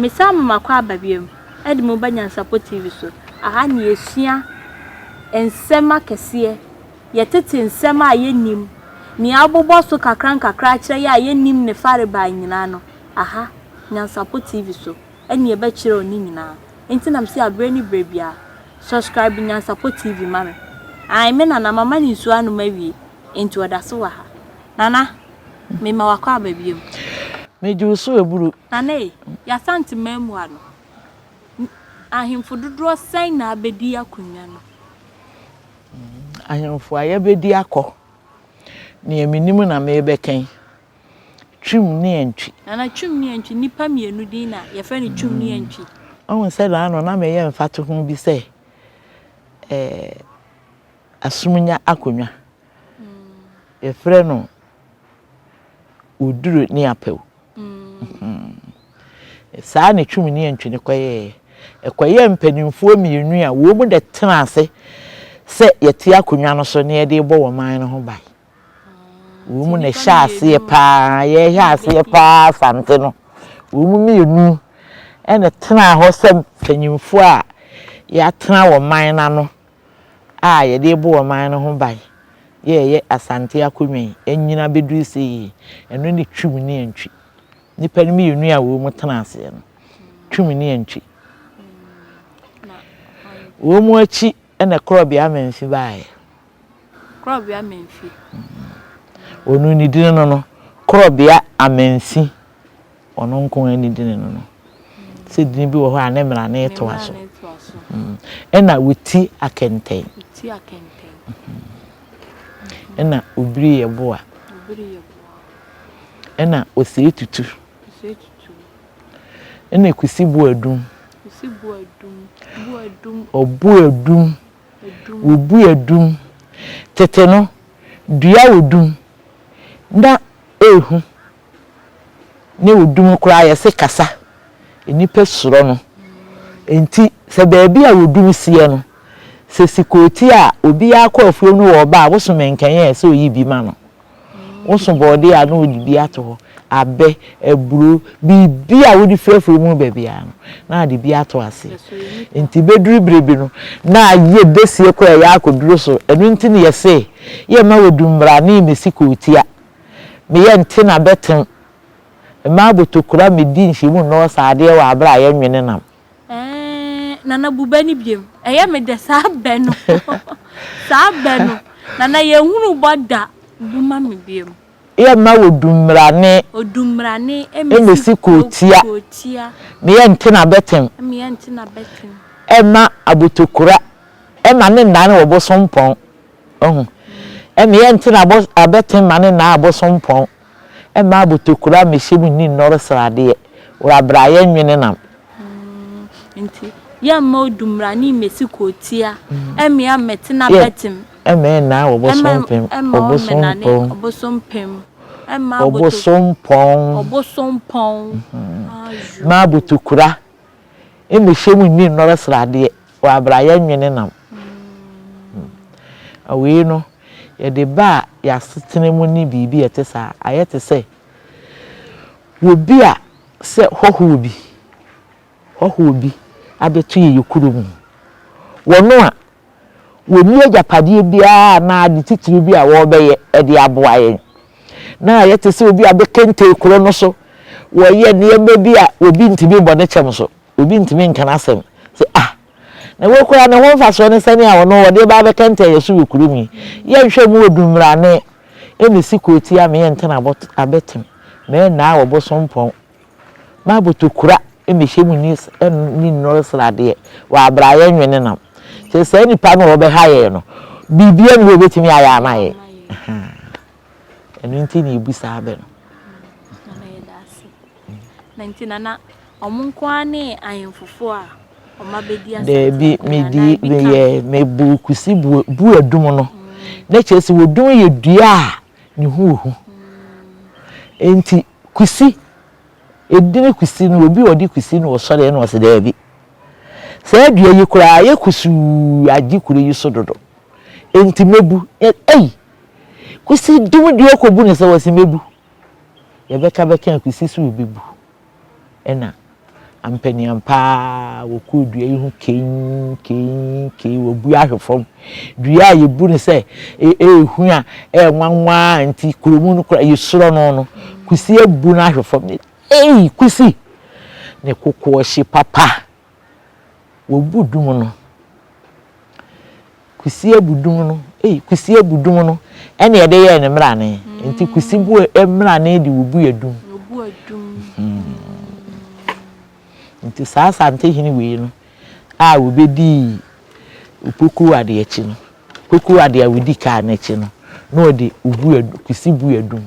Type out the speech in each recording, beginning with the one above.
Mesan ma makɔ aba biom de mo ba Nyansapɔ TV so. Aha na yɛsua nsɛm akɛseɛ, yɛtete nsɛm a yɛnnim, nea abobɔ so kakra nkakra akyerɛ yɛ a yɛnnim ne farebae nyinaa no, aha, Nyansapɔ TV so ɛne yɛbɛkyerɛ wo ne nyinaa. Enti na mese aberɛ ne berɛ biara, subscribe Nyansapɔ TV ma me. Ae, me nana, mama no nsuo anom awie, enti ɔda so wɔ ha. Nana, mema wakɔ aba biom. Megye wo so aburo. Nana ei, y'Asante mmaamua no, ahemfo dodoɔ sɛn na abɛdi akonnwa no? Ahemfo a yɛabɛdi akɔ, nea menim na merebɛka yi, Twum ne Antwi. Nana, Twum ne Antwi, nnipa mmienu din na yɛfrɛ no Twum ne Antwi. Woahu sɛ naano na meyɛ mfatoho bi sɛ eh, Asumnya akonnwa, yɛfrɛ no Oduro ne Apawu. Saa na Twum ne Antwi no kɔyɛeɛ. Ɛkɔyɛɛ mpanimfoɔ mmienu a wɔn na ɛtena ase sɛ yɛte akonnwa no so na yɛde rebɔ wɔn man no ho ban. Wɔn na ɛhyɛ aseɛ paa, yɛhyɛ aseɛ paa Asante no. Wɔn mmienu na ɛtenaa hɔ sɛ mpanimfoɔ a yɛatena wɔ man no ano a yɛde rebɔ ɔman no ho ban yɛ ɛyɛ Asante akonnwa yi anyini abɛduru sɛ yi, ɛno ne Twum ne Antwi. Nnipa no mmienu a wɔn tena aseɛ no, Twum ne Antwi. Wɔn akyi na Korɔbea Amanfi baeɛ. Korɔbea Amanfi. Ɔno ne dini no no, Korɔbea Amanfi. Ɔno nko ara ne dini no no. Sɛ dini bi wɔ hɔ a ne mmara ne toa so. Ɛna wɔti akɛntɛn. Ɛna obiri yɛ boa. Ɛna osei tutu. Ɛna kusi boadum. Ɔboadum. Wɔbu adum. Tete no, dua wɔ dum na ehu. Ne wo dum koraa yɛse kasa, nnipa suro no. Enti sɛ baabi a wo dum siɛ no, sɛ sikooti a obiara kɔ afuom no wɔ ɔba a, woso mɛnkɛn ɛ sɛ oyi bi ma no. Woso bɔɔdeɛ a na ɔde bi ato hɔ, abɛ, aburo, biribi a wode firi afuom ba biara no, na ade bi ato aseɛ. Nti bɛduru berɛ bi no, na ayɛ bɛsie koraa ɛyɛ akɔduru so. Ɛno nti na yɛse yɛmma wɔdu mmara ne mmɛsi kootia. Meyɛ nte na bɛtem. Mmaa botokura medi nhyiamu nnɔɔ saa adeɛ wɔ aberɛ a yɛnwene nam. Eeh Nana bu bɛ no biom. Ɛyɛ me dɛ saa bɛ no saa bɛ no Nana yɛnhunu bɔ da bu ma me biom. Yɛ mma wɔ Odummrane mmɛsi kootia. Meyɛ nte na bɛtem. Meyɛ nte na bɛtem. Ɛmma abotokura ɛma ne nnane wɔ bosompɔn. Wahu? Ɛmmeɛ nte na abɔ, abɛte mma ne naa abosompɔn, ɛmma abotokura mmɛhyɛ mu nni nnɔre sradeɛ, wrabraeɛ nwene nam. Nti, yɛmma odummrane mmɛsi kurotia, ɛmmea mmɛte na abɛtem. Ɛmmɛ nnaa ɔbosompem, ɔbosompɔn. Ɔbosompem, ɛmma aboto. Ɔbosompɔn. Ɔbosompɔn. Mma abotokura mmɛhyɛ mu nni nnɔre sradeɛ, Wɔ abrayɛ nwene nam. Na wei no, yɛde ba a yɛasetena mu ne biribi a ɛte saa. Ayɛ te sɛ obi a sɛ hɔhoɔ bi, hɔhoɔ bi abɛto yɛn kuro mu. Wɔn a wɔnni agyapadeɛ biara anaa ade titiriw bi a wɔrebɛyɛ de aboa yɛn. Na ayɛ te sɛ obi a abɛkente kuro no so, wɔyɛ nneɛma bi a obi ntumi mmɔ ne kyɛm so. Obi ntumi nka n'asɛm sɛ, Ah, na wei koraa ne ho mfasoɔ ne sɛnea ɔno ɔde reba abɛkɛntɛn yɛn so wɔ kurom yi. Yɛnhwɛ mu odummrane mmɛsi kurotia me yɛntena abɛtem mɛnnaa wɔ bosompɔn m'abotokura mmɛhyɛ mu nni nni nnɔre sradeɛ wɔ abra yɛnwe ne nam. Kyerɛ saa nipa no a ɔbɛha yɛn no, biribiara nni hɔ a ɔbɛtumi ayɛ ama yɛn. Ɛno nti na yɛbu saa bɛ no. Na nti Nana, wɔn nko ara ne ahemfofo a wɔabɛdi Asante Daabi, akonnwa medi, anaa ebi ka meyɛ, mebuu kusi bu, bu adum no. Na kyerɛ sɛ odum yɛ dua a ne ho wɔ hu. Enti kusi, edini kusi no, obi a ɔde kusi no ɔsɔre na ɔse daabi. Saa dua yi koraa ayɛ kusuu agye kuro yi so dodo. Enti mɛbu. Ei! Kusi dum deɛ ɔkɔbu no sɛ wɔse mɛbu. Yɛbɛka bɛka a, kɔsi sɛ wɔbɛbu. Ɛna Ampaniampa ara wɔkɔɔ dua yi ho kei kei kei, wɔbu ahwe fam. Dua a yɛbu no sɛ ɛyɛ hu a ɛyɛ nwanwa a nti kurom no koraa yɛsuro no no, Kusi abu no ahwe fam. Ei, Kusi! Ne kokoɔ hye papa. Wɔbu dum no. Kusi abu dum no, ei, Kusi abu dum no, ɛna yɛde yɛɛ ne mmrane. Nti Kusi bu mmrane de wɔbu adum. Wɔbu adum. Nti saa Asantehene wei no a wɔbɛdii Opoku Ade akyi no, Opoku Ade a wɔdi kaa no akyi no, na ɔde obu adum, Kusi bu adum.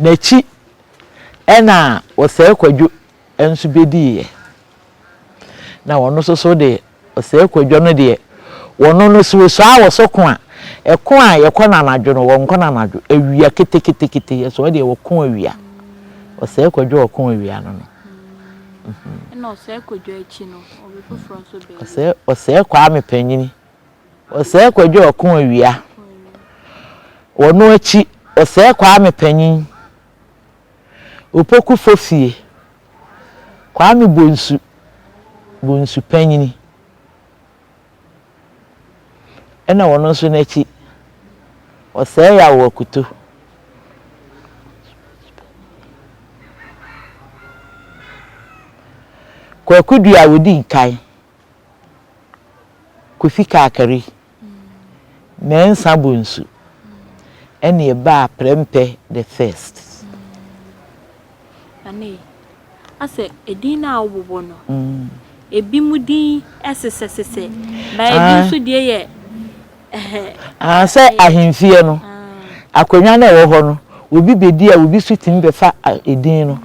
N'akyi ɛna Ɔsɛe Kwadwo nso bɛdiiɛ. Na ɔno nso so deɛ, ɔsɛe kwadwo no deɛ, wɔno no sɛ ɔsua wɔ so ko a, ɛko a yɛkɔ no anadwo no, wɔnkɔ no anadwo, awia ketekete, yɛsɛ ɔdeɛ wɔko awia. Ɔsɛe kwadwo a ɔko awia no no. Ɛna ɔsɛe kwadwo akyi no, obi foforɔ nso bɛyɛ. Ɔsɛe, ɔsɛe Kwame Panyini. Ɔsɛe kwadwo a ɔko awia. Wɔno akyi, ɔsɛe Kwame Panyin. Opoku Fofie, Kwame Bonsu, Bonsu panyini, ɛna ɔno nso n'akyi, Ɔsɛe Yaw Akuto. Kwaku Dua a ɔdi nkan, Kofi Kakari, Mensah Bonsu, ɛne ɛbaa Prempeh the First. Ane, asɛ edin no a wobobɔ no, ebinom din sesɛsesɛ, na ebi nso deɛ yɛ Ah, sɛ ahemfie no, akonnwa no a ɛwɔ hɔ no, obi bɛdi a obi nso tumi bɛfa edin no.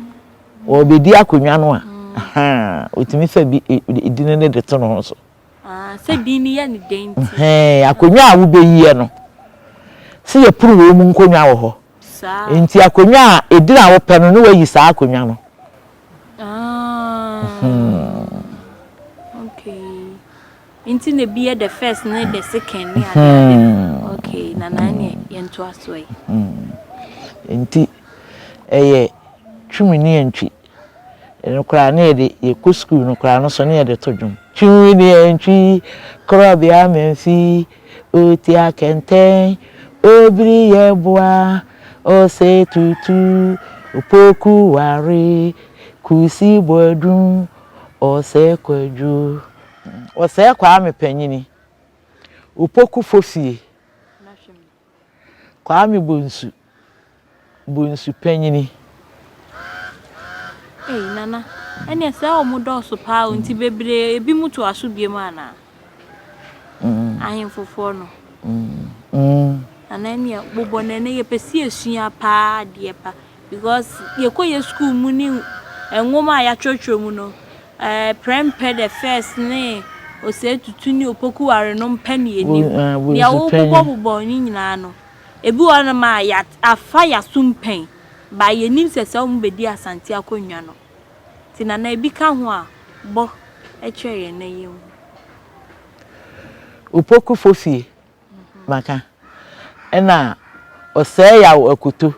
Ɔrebɛdi akonnwa no a, ahaa, ɔtumi fa bi edin no de to ne ho so. Ah, sɛ din no yɛ ne dɛn nti. Hɛn, akonnwa a wobɛyiɛ no, sɛ yɛpono wei mu nkonnwa wɔ hɔ. Saa. Nti akonnwa a, edin a wopɛ no, ne wayi saa akonnwa no. Ah. Okay. Nti na ebi yɛ the first ne the second ne ade ade no. Okay, na na ɛneɛ yɛntoa so ɛ. Nti ɛyɛ twum ne antwi. Ɛno koraa ne yɛde yɛkɔ sukuu no koraa no so ne yɛde to dwom. Twum ne antwi, korɔbea mamfi, otia kɛntɛn, obiri yɛ boa, ɔsɛ tutu, opoku ware, kusi bɔdum, ɔsɛ kwadwo. Ɔsɛɛ Kwame panyini, Opoku Fofie, Kwame Bonsu, Bonsu panyini. Ei Nana, ɛneɛ sɛ ɔmo dɔɔso paa o, nti bebree ebi mo toa so biom anaa? Ahemfofoɔ no. Nana ɛneɛ bobɔ no ɛnɛ yɛpɛ sɛ yɛsua paa adeɛ pa. Because yɛkɔ yɛ school mu ne nwoma a yɛatwerɛtwerɛ mu no, eh, Prɛmpɛ the first ne Osei Tutu ne Opoku Ware nom pɛ ne yɛnim. Deɛ wobobɔbobɔ ne nyinaa no, ebi wɔ hɔnom a yɛ afa yɛasom pɛn, but yɛnim sɛ sɛ wɔn bɛdi Asante akonnwa no. Nti Nana ebi ka ho a, bɔ kyerɛ yɛn na yɛnhu. Opoku Fofie, maka. Ɛna Ɔsɛe Yaw Akoto.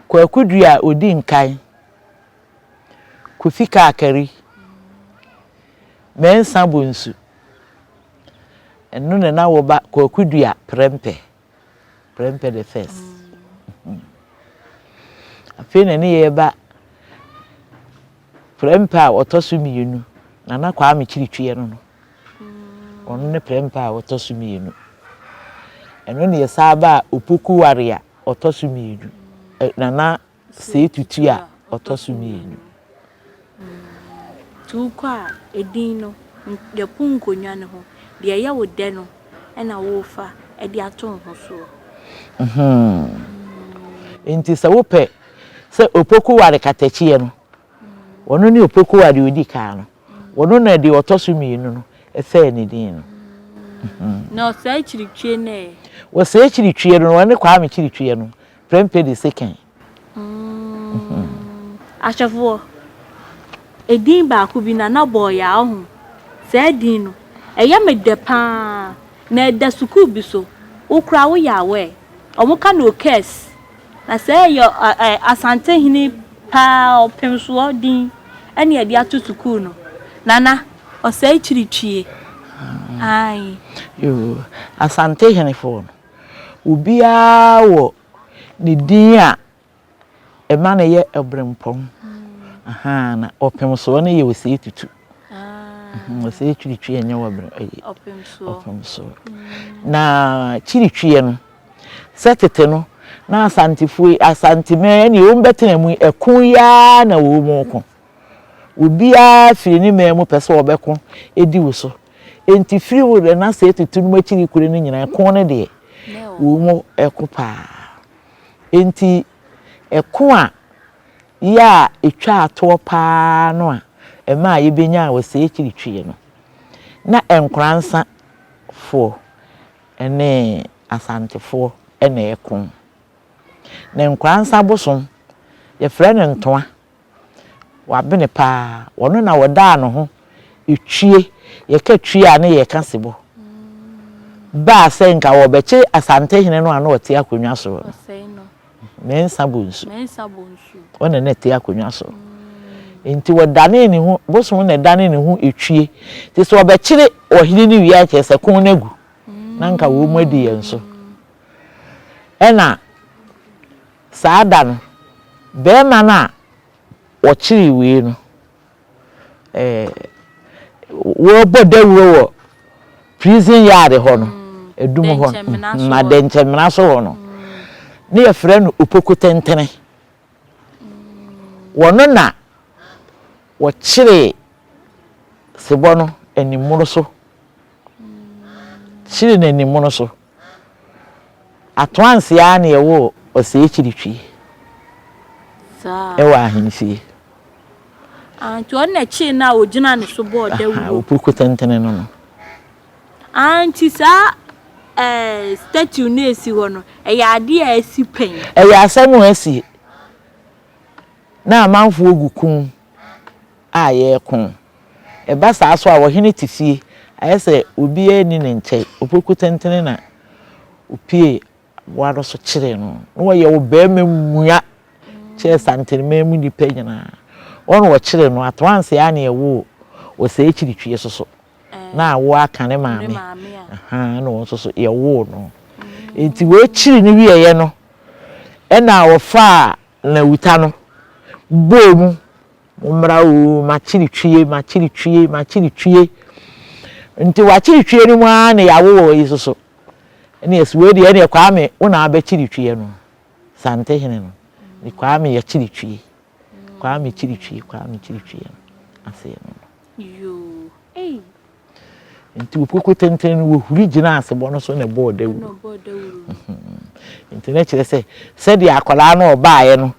Kwaku Dua a ɔdi nkan, Kofi Kakari, Mensah Bonsu, ɛno na na wɔba Kwaku Dua Prempeh, Prempeh the first. Afei na ne yɛreba Prempeh a ɔtɔ so mmienu, Nana Kwame Kyiritwiɛ no no. Ɔno ne prɛmpɛ a ɔtɔ so mmienu. Ɛno na yɛsan baa Opoku Ware a ɔtɔ so mmienu. Nana Sei Tutu a ɔtɔ so mmienu. Nti wokɔ a, edin no, yɛpo nkonnwa no ho. Deɛ ɛyɛ wo dɛ no na worefa de ato wo ho soɔ. Nti sɛ wopɛ sɛ Opoku Ware Katakyiɛ no, ɔno ne Opoku Ware a ɔdi kan no. Ɔno na deɛ ɔtɔ so mmienu no sɛɛ ne din no. Na Ɔsɛe Kyiritwie no ɛ? Ɔsɛe Kyiritwie no, ɔne Kwame Kyiritwie no, Prempeh the second. Ahwɛfoɔ, edin baako bi Nana bɔɔ yɛ a, wohu? Saa din no, ɛyɛ me dɛ pa ara. Na ɛda sukuu bi so. Wo koraa woyɛ aware. Wɔka no Okes. Na sɛ ɛyɛ Asantehene. paa, ɔpemsoɔ din ɛne yɛde ato sukuu no. Nana, Ɔsɛe Kyiritwie. Ae. Yoo, Asante henefoɔ no, obiara wɔ ne din a ɛma no yɛ ɔberempɔn. Ahaa, na ɔpemsoɔ no yɛ Osei Tutu. Osei Kyiritwie nyɛ ɔbere, ɛyɛ ɔpemsoɔ. Na Kyiritwie no, sɛ tete no, na Asantefoɔ yi, Asanteman ɛne wɔn bɛtena mu yi, ɛko yi ara na wɔn reko. Obiara firi ne man mu pɛ sɛ ɔbɛko di wo so. Enti firi wo deɛ na sɛ tutu no akyiri kuro no nyinaa, ɛko no deɛ, wɔn ko paa. Enti ɛko a yɛ a ɛtwaa toɔ paa no a ɛmaa yɛbɛnyaa ɔsɛe kyiritwie no, na Nkoransafoɔ ne Asantefoɔ na ɛko. Na Nkoransa bosom, yɛfrɛ no Ntoa. Wabene paa. Ɔno na ɔdaa ne ho twie. Yɛka twie a ne yɛka sebɔ. Baa sɛ nka wɔbɛkye Asantehene no a na ɔte akonnwa soɔ no. Mensah Bonsu. Ɔna na ɛte akonnwa so. Nti wɔdanee ne ho, bosom na ɛdanee ne ho twie. Nti sɛ wɔbɛkyere ɔhene no wie a kyerɛ sɛ ko no agu. Na nka wɔn adi yɛn so. Ɛna Saa da no, barima no a wɔkyeree wei no, wɔrebɔ dawuro wɔ prison yard hɔ no, adum hɔ no, adɛnkyɛmmena so hɔ no, ne yɛfrɛ no Opoku Tentene. Wɔno na wɔkyeree sebɔ no animono so, kyeree no animono so. Atoanse ara na yɛwoo Ɔsɛe Kyiritwi wɔ ahemfie. Ah, nti ɔno na ɛkyee no a ogyina ne so bɔɔ dawuro. Opoku tentene no no. Ah, nti saa eh, statue no esi hɔ no, ɛyɛ adeɛ a asi pɛn? Ɛyɛ asɛm a asi na amanfoɔ gu kum a yɛreko. Ɛba saa nso a, ɔhene te fie, ayɛ sɛ obiara nni ne nkyɛn. Opoku tentene na ɔpuee aboa no so kyeree no. Na ɔyɛ ɔbarima mua kyerɛ Santeneman mu nnipa nyinaa. Wɔn na wɔkyeree no, Atoanse ara na ɛwoo Osei Kyiritwie nso so. Na awoɔ aka ne maame. Ahaa, na wɔn nso so yɛwoo no. Nti wɔakyiri no wieeɛ no, ɛna wɔfaa Nawuta no bɔɔ mu Mommra oo, makyere twie, makyere twie, makyere twie. Nti wakyere twie no mu ara na yɛawo wɔ yi soso. Ɛne yɛsi wei deɛ ɛne Kwame wo na abɛkyere twie no. Santehene no. Ne Kwame yɛkyere twie. Kwame kyere twie, Kwame kyere twie no. Aseɛ no no. Yoo, ei. Nti okoko tenten no wɔhuri gyina asebɔ no so na ɛbɔɔ dawuro. Nti na kyerɛ sɛ sɛdeɛ akwadaa no ɔbaeɛ no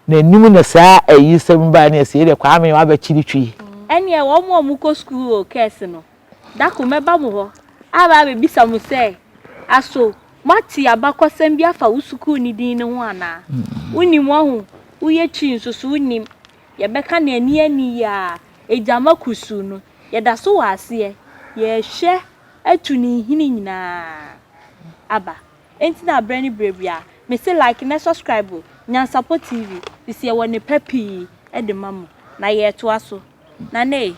N'anim na saa ayisɛm bae ne ɛsɛ deɛ Kwame wabɛkyere twi. Ɛneɛ wɔn a wɔkɔ sukuu wɔ Kɛs no, da koro mɛba mo hɔ aba abɛbisa mo sɛ, Aso moate abakɔsɛm bi afa wo sukuu no din no ho anaa? Wonim wahu, woyɛ twi nso so wonim. Yɛbɛka no ani ani yi ara, Agyama kusuu no, yɛda so wɔ aseɛ, yɛrehwɛ atu ne nhini nyinaa aba. Enti na berɛ ne berɛ biara me se like na subscribe Nyansapɔ TV fisi yɛwɔ nnepa pii de ma mo na yɛretoa so. Nana ei,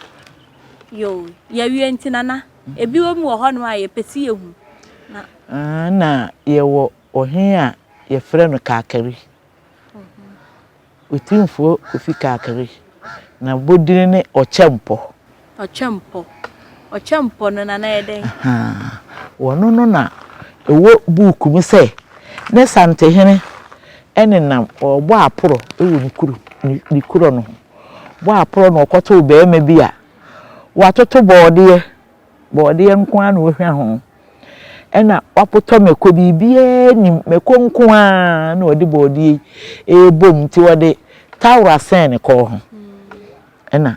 yoo yɛawie nti Nana ebi wɔ mu wɔ hɔnom a yɛpɛ se yɛhu na. Na yɛwɔ ɔhene a yɛfrɛ no Kakari. Otumfoɔ Kofi Kakari, n'abodin ne Ɔkyɛmpɔ. Ɔkyɛmpɔ. Ɔkyɛmpɔ no, Nana yɛ dɛn? Ahaa. Wɔno no na ɛwɔ buuku mu sɛ ne Santehene nenam ɔrebɔ aporɔ wɔ ne kuro, ne kuro no ho. Bɔ aporɔ na ɔkɔtoo barima bi a watoto bɔɔdeɛ. Bɔɔdeɛ nko ara na ɔhwa ho. Ɛna wapotɔ mako, biribiara nnim, mako nko ara na ɔde bɔɔdeɛ yi rebɔ mu. Nti ɔde towel asɛn ne kɔn ho. Ɛna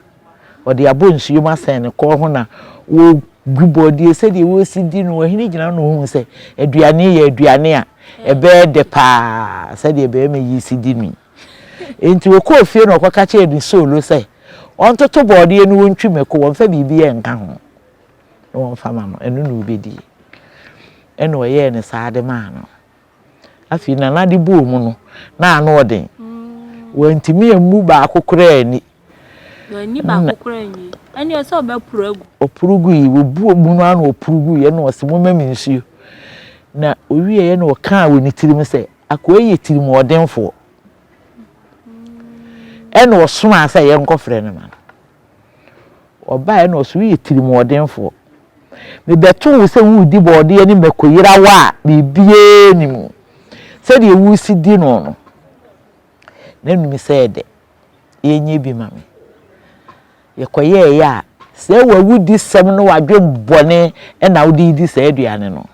ɔde abɔ nsuo mu asɛn ne kɔn ho na ɔregu bɔɔdeɛ sɛdeɛ wɔresi di no. Ɔhene gyina hɔ na ɔhunu sɛ aduane yi yɛ aduane a ɛbɛyɛ dɛ pa ara sɛdeɛ barima yi resi di no yi. Enti ɔkɔɔ fie na ɔkɔka kyerɛɛ ne soolo sɛ ɔntoto bɔɔdeɛ no wɔntwi mako, wɔmfa biribiara nka ho na wɔmfa ma no, ɛno na ɔbɛdi. Ɛna ɔyɛɛ no saa de maa no. Afei Nana de bɔɔ mu no, na ano ɔden. Wantumi ammu baako koraa anni. Wanni baako koraa anwie. Ɛnneɛ sɛ ɔbɛporo agu. Ɔporo guiɛ, ɔbu mu no ara na ɔporo guiɛ na ɔse momma me nsuo. Na ɔwieeɛ na ɔkaa wɔ ne tirim sɛ, akoa yi yɛ tirimuɔdenfoɔ. Ɛna ɔsomaa sɛ yɛnkɔfrɛ no ma no. Ɔbaeɛ na ɔse woyɛ tirimuɔdenfoɔ. Mebɛtoo wo sɛ woredi bɔɔdeɛ ne mako yerawa a biribiara nni mu. Sɛdeɛ woresi di no no, n'anum sɛ ɛdɛ. Yɛnyɛ bi ma me. Yɛkɔyɛeɛ a, sɛ w'awudisɛm ne w'adwemmɔne na wode redi saa aduane no.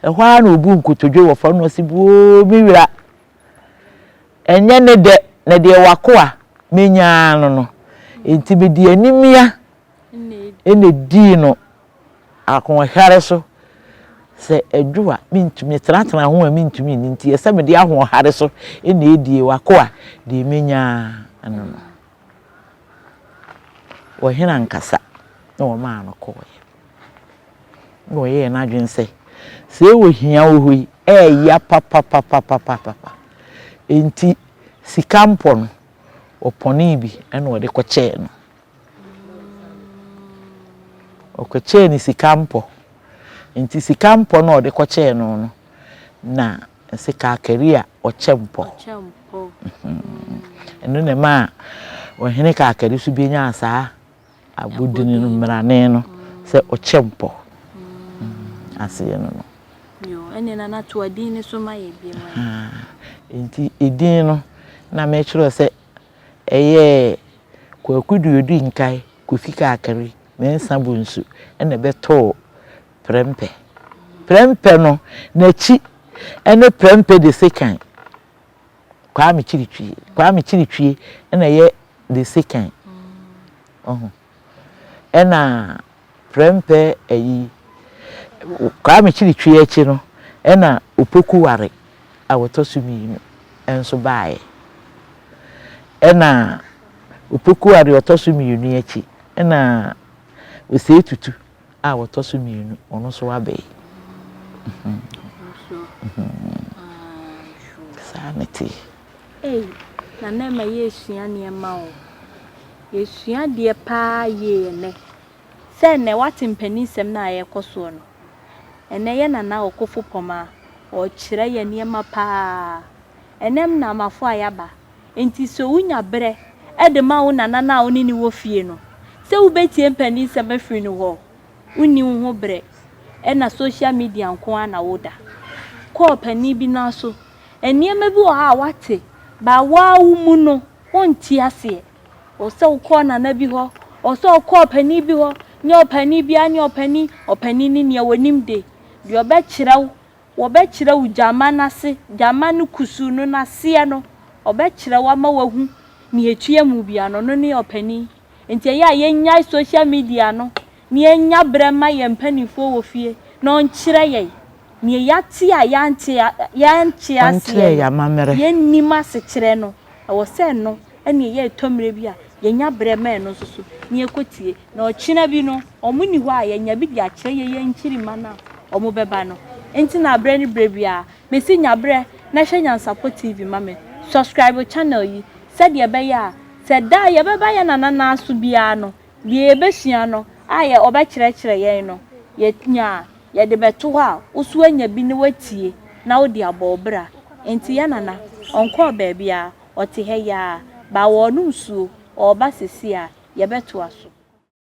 Ɛhɔ ara na ɔbuu nkotodwe wɔ fam na ɔse, Buoo, me wura, ɛnyɛ ne dɛ, na deɛ w'akoa menyaa no no, enti mede animia na ɛdii no ahoɔhare so. Sɛ ɛdwo a, mentumi, metenatena ho a mentumi nni, nti ɛsɛ mede ahoɔhare so na ɛdie, w'akoa deɛ menyaa no no. Ɔhene ankasa na wɔmaa no kɔeɛ. Na ɔyɛɛ n'adwene sɛ, sɛ ohia wɔ hɔ yi, ɛɛya papapapapapa. Enti sika mpɔ no, ɔpɔnee bi na ɔde kɔkyɛɛ no. Ɔkɔkyɛɛ no sika mpɔ. Enti sika mpɔ no a ɔde kɔkyɛɛ no no, na sika akari a ɔkyɛ mpɔ. Ɛno na ɛmaa ɔhene Kaakari nso bɛnyaa saa abodini no, mmarane no, sɛ ɔkyɛ mpɔ aseɛ no no. Ɛnneɛ Nana toa din no so ma yɛ bio. Nti edin no na mekyerɛ sɛ ɛyɛ Kwaku Duodu Nkae, Kofi Kaakari, Mensah Bonsu ɛna ɛbɛtoo Prɛmpɛ. Prɛmpɛ no n'akyi ne Prɛmpɛ de Sekan, Kwame Kyiritwie. Kwame Kyiritwie na ɛyɛ de Sekan. Ɔho. Ɛna Prɛmpɛ ayi Kwame Kyiritwie akyi no ɛna Opoku Ware a ɔtɔ so mmienu nso baeɛ. Ɛna Opoku Ware ɔtɔ so mmienu akyi ɛna Osei Tutu a ɔtɔ so mmienu, ɔno nso aba yi. Saa na ɛte. Ei, Nana ɛma yɛresua nneɛma o. Yɛsua adeɛ paa yie ɛnnɛ. Sɛ ɛnnɛ woate mpaninsɛm no a ɛrekɔ soɔ no. Ɛnnɛ yɛ Nana Ɔkofo Pɔmaa, ɔrekyerɛ yɛn nneɛma paa. Ɛnnɛ Mnamafo a yɛaba, Enti sɛ wunya bere de ma wo nana no a wo ne no wɔ fie no sɛ wubetie mpaninsɛm afiri no hɔ, wunni wo ho bere na social media nko ara na woda. Kɔ ɔpanin bi nan so. Nneɛma bi wɔ hɔ a woate, but wo ara wo mu no, wonte aseɛ. Ɛwɔ sɛ wokɔ nana bi hɔ, ɛwɔ sɛ wokɔ ɔpanin bi hɔ, nyɛ ɔpanin biara ne ɔpanin, ɔpanin ne nea onim de, deɛ ɔbɛkyerɛ wo Wɔbɛkyerɛ wo gyama no ase, gyama no kusuu no n'aseɛ no, ɔbɛkyerɛ wo ama woahu nea ɛtua mu biara no, ɔno ne ɔpanin. Nti ɛyɛ a yɛnnyae social media no na yɛnnya berɛ mma yɛn mpanimfoɔ wɔ fie na ɔnkyerɛ yɛn nea yɛate a yɛante yɛante Ɔnkyerɛ aseɛ yɛn no, amammerɛ. yɛnnim asekyerɛ no. Ɛwɔ sɛ ɛno ne ɛyɛ ɛtɔ mmerɛ bi a yɛnya berɛ ma ɛno nso so na yɛkɔtie. Na ɔkyena bi no, wɔnni hɔ a, yɛanya bi de akyerɛ yɛn yɛn nkyirimma no a wɔbɛba no. Enti na berɛ ne berɛ biara, mese nya berɛ na hwɛ Nyansapɔ TV ma me. Subscribe channel yi, sɛdeɛ ɛbɛyɛ a, sɛ da a yɛbɛba yɛn nana nan so biara no, deɛ yɛbɛsua no a yɛ ɔbɛkyerɛkyerɛ yɛn no, yɛnya a, yɛde bɛto hɔ a, wo nso woanya bi na woatie na wode abɔ wo bra. Enti yɛn nana, ɔnkɔɔ baabiara, ɔte ha yi ara, but ɔrenom nsuo, ɔreba seesei a, yɛbɛtoa so.